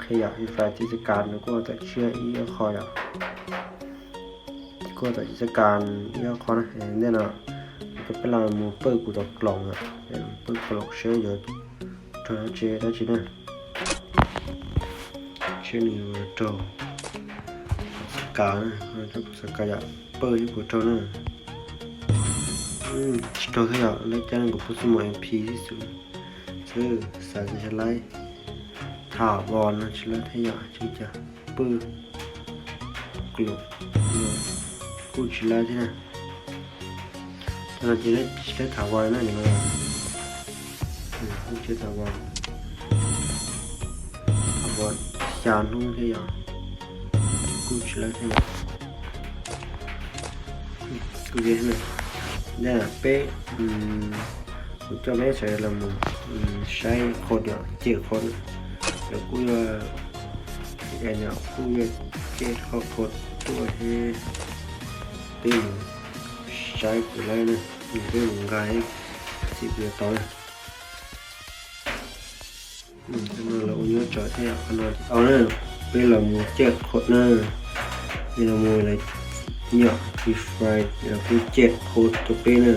Qhia yom, Free Fire txiv txoj kas nws kuj tawm tshiab ib qho yom. Kuj tawm txiv txoj kas ib qho na, ntej no rau peb los mus pawj kuv tom kloom yom, pawj kloom seb yuav raug dab tsi dab tsi na. Seb nws yuav raug txoj kas, raug kuv txoj kas yom, pawj ib puas raug na. Tsis raug thiab yom, lawv cab kuv pub xub mus M P xwb. Xwb xav tias laib tham vos no tsis laib thiab yom, tsis cas pawj kuj tsis laib thiab na. Cov no ces tsis laib tham vos na, kuj tsis tham vos, tham vos xya hnub thiab yom, kuj tsis laib thiab. Kuj yog peb, kuv coj peb sawv daws los mus saib qhov cem qhov, lawv kuj yog, kuj yog cem qhov qhov tuaj thiab. Peb mus saib kuv laib na, peb mus nqa txim kuv yuav tau na. Qhov no lawv ua nyuaj tsawv thiab, qhov no tsis tau na. Peb los mus cem qhov na, peb los mus lawv nyom Free Fire los kuj cem qhov rau peb na.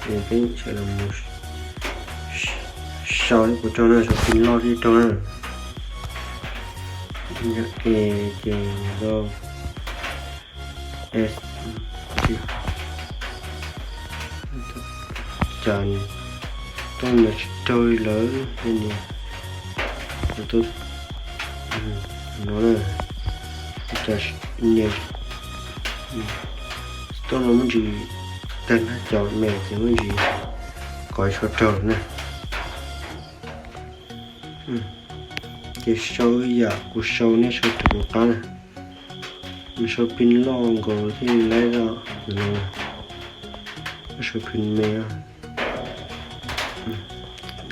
Peb sawv los mus sau ib puas raug na, sau pin loj thiab raug na. Ces cas tuaj nws tsis raug li lawm, nias no, cas nias tuaj no muaj ntsis tag nrho cov me ces muaj ntsis kov tsis raug na. Ces sau yam kuv sau, nej sau raws kuv qab na. Nws sau pin loj nkaus thiaj li laib, sau pin me.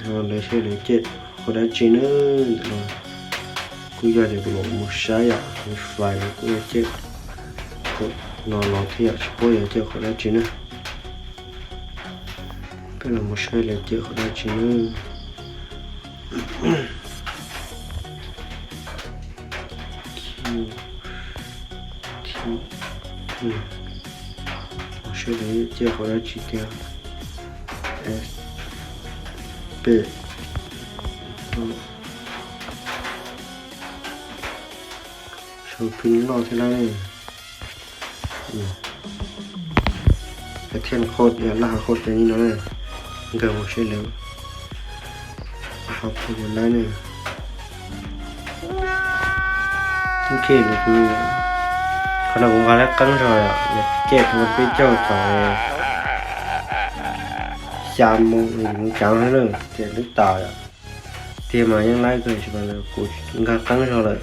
Lawv seb lawv cem qhov dab tsi na. Kuj yog tias kuv los mus saib yom, Free Fire lawv kuj cem qhov no los thiab yom, tsis paub yog cem qhov dab tsi na. Peb los mus saib lawv cem qhov dab tsi na. Saib lawv cem qhov dab tsi tiag. Pem, sau pin loj thiab lawm. Thiaj qhov laj hav qhov cov ni no na, nkag mus saib lawv hav qhov cov laib na. Qhov no kuv nqa lab qeeb zog, cem tau peb caug txog xya moo, mus cav na, ces lub tas tiag mas yeej laib kawg, tsis mas kuv nkag qeeb zog lawm,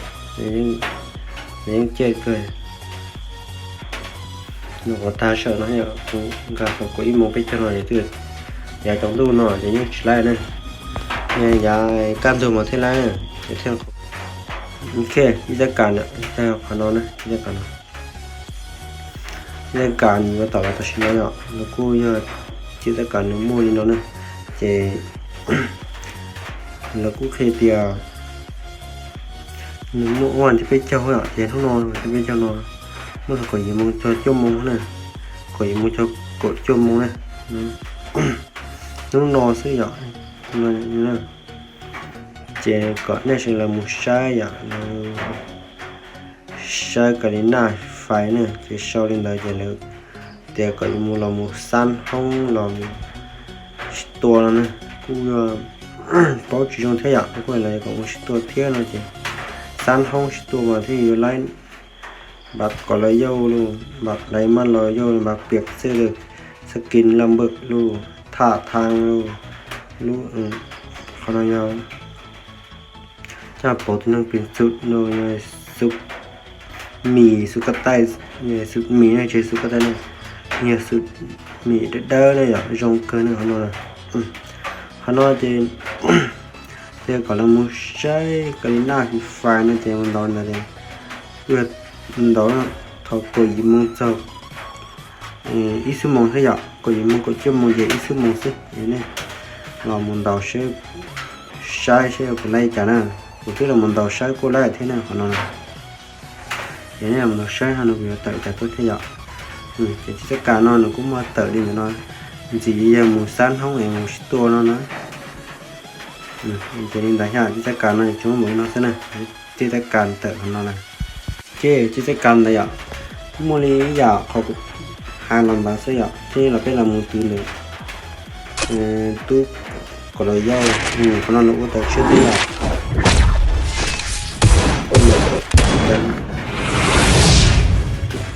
yeej cem kawg. Nws qhov tag sawm no kuv nkag tau kaum ib moo peb caug no ces twb yav tsaus ntuj no ces yeej tsis laib na. Yav kaj ntug mas thiaj laib na. Ok, ib tab kas na, qhov no na, ib tab kas no. Ib tab kas nws yuav tawm los tam sim no yom, nws kuj yog ib tab kas nws muaj li no na. Ces lawv kuj qhia tias nws muaj ua thib peb caug yom, ces hnub no thib peb caug no muaj txog kaum yim moo txog cuaj moo na, kaum yim moo txog kaum cuaj moo na. Hnub no xwb yom. Ces kom nej sawv daws mus saib yom, saib Garena Free Fire na, ces sau li ntawd ces lawv tias kom yuav mus los mus xab hoob los mus sib tua no na. Kuj yog paub tsis zoo thiab yom, kuj lawv kom mus sib tua thiab no ces xab hoob sib tua mas thiaj yuav laib npam kom lawv yauj lauj, npam laiv maj los yauj, npam piam xwb, skin laj npawm lauj, thaj thaj lauj, lub, qhov no yog coj pauv tus neeg pem xum no, xum mis, xum koj taij, xum mis ne, tsis xum koj taij ne, yog xum mis dawb dawb ne yom, zoo kawg ne qhov no. Qhov no ces, ces kom lawv mus saib Garena Free Fire no ces mus ntaus ntawd, mus ntaus thaum kaum yim moo txog ib xuab moos xwb yom, kaum yim moo kaum cuaj moo ces ib xuab moos xwb. Nej los mus ntaus saib, saib seb puas laib li cas na. Kuv twb los mus ntaus saib kuj laib thiab na qhov no. Ces nej los mus ntaus saib no nws kuj yuav tawm cas tuaj thiab yom. Ces txij txoj ka no nws kuj muaj tawm li ntawm no, ntxim yog mus xab hnub es mus sib tua no na. Ces li ntawd thiab txij txoj ka no tsuas muaj li no xwb na. Txij txoj ka tawm qhov no na. Ces txij txoj ka ntawd yom, muaj li ib yam qhov kuv hais los ntawd xwb yom, thiab los peb los mus twv ntawm tub kom los yau, qhov no nws ua tawm tshiab thiab yom.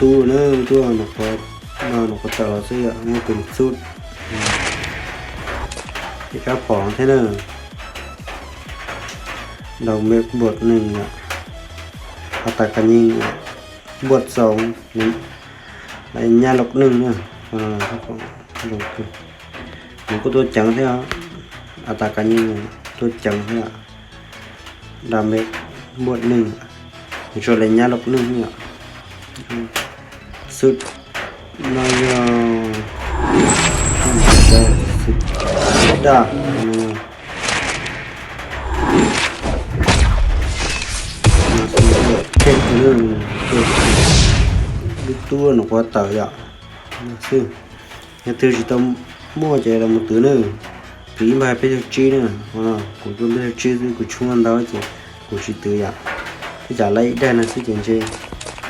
Tub na, tub no nws qhuav tawm los xwb yom, muaj tus xub ces kab phom thiab na. Đầu mệt buộc nưng ạ. Ata ka nyi buộc sống, lawv nyab lộc nưng na. Nws kuj tuaj ceev thiab, ata ka nyi tuaj ceev thiab. Đầu mệt buộc nưng, nws tsuas lawv nyab lộc nưng yom. Xwb no yog daj. Lub tub nws quav tawm yom. Xwb, yog twg tsis tau muaj ces los mus twv na. Twv ib npag peb caug tsib na. Kuv tsuas peb caug tsib xwb, kuv tshuab ntau ces kuv tsis twv yom. Ib tsam lawv ib daig no xwb ces ntshe,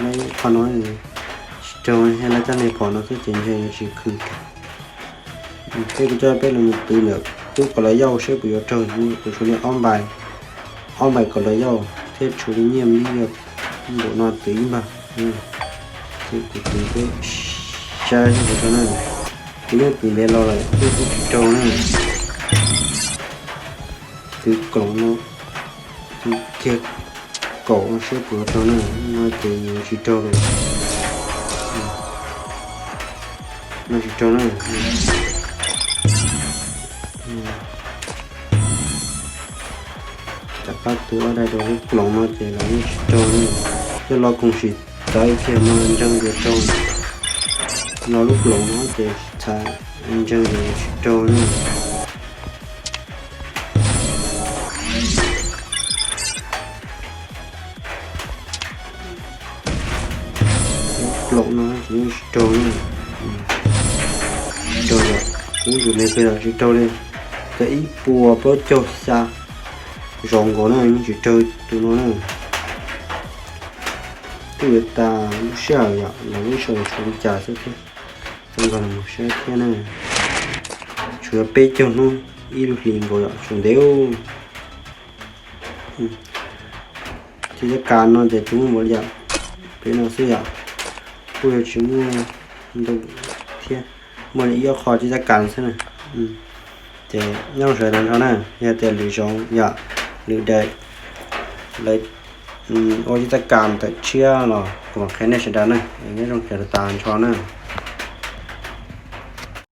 lawv qhov no tsis raug, thiab lawv caj nej phom no xwb ces ntshe yuav tsis khwv. Peb kuv coj peb los mus twv ntawm tub kom los yauj seb puas yuav raug, kuv tshuav li ob npais, ob npais kom los yauj thiab tshuav li nyiaj npib yog npaum no twv ib npag. Ces kuv twv peb saib seb puas raug na. Kuv yeej twv ntev los lawm twb tsis raug na. Twv kloov no, twv kiag kaum no seb puas raug na. No ces yuav tsis raug li. No tsis raug na. Rov qab twv ob daim rau lub kloov no ces los yeej tsis raug na. Coj los koom sim txawv kiag mas ntseeg tias raug. Los lub kloov no ces txhais ntseeg tias tsis raug na. Lub kloov no ces yeej tsis raug na. Tsis raug yom, kuv tus me pes los tsis raug li. Txawm ib puas plaub caug xya zov nkaus na yeej tsis raug tus no na. Twb yuav tas lub sij hawm yom, los lub sij hawm tshuav li cas xwb thiab. Txawm nkaus los saib thiab na. Tshuav peb caug hnub ib lub hlis nkaus yom, tshuav ntev. Txij tab kas no ces tsis muaj npaum li yom, peb no xwb yom. Kuj yog tsis muaj ntau thiab, muaj li ib ob qho txij tab kas xwb na. Ces nyob zoo sawv daws nrho na, yog tias lwm zaus yom, lwm daim lawv ua txij tab kas tawm tshiab los kuv mam qhia nej sawv daws na. Nyob zoo sawv daws tas nrho na.